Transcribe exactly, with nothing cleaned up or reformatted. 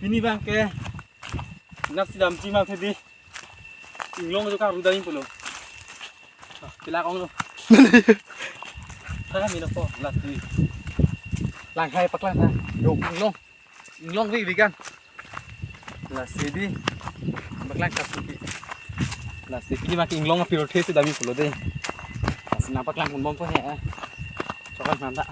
Pini abang ke nasi damji ma thedi. Inglong jo karu dai pulo. Ah, pilak onglo. Tara mino po, lasi. Lang hai paklang ha. Yo, inglong. Inglong vi vi kan. Lasi di. Paklang kasu ki. Lasi pini abang ke inglong apirthe si dami pulo de. Lasi nangpaklang pon bom po he. Chokan manta.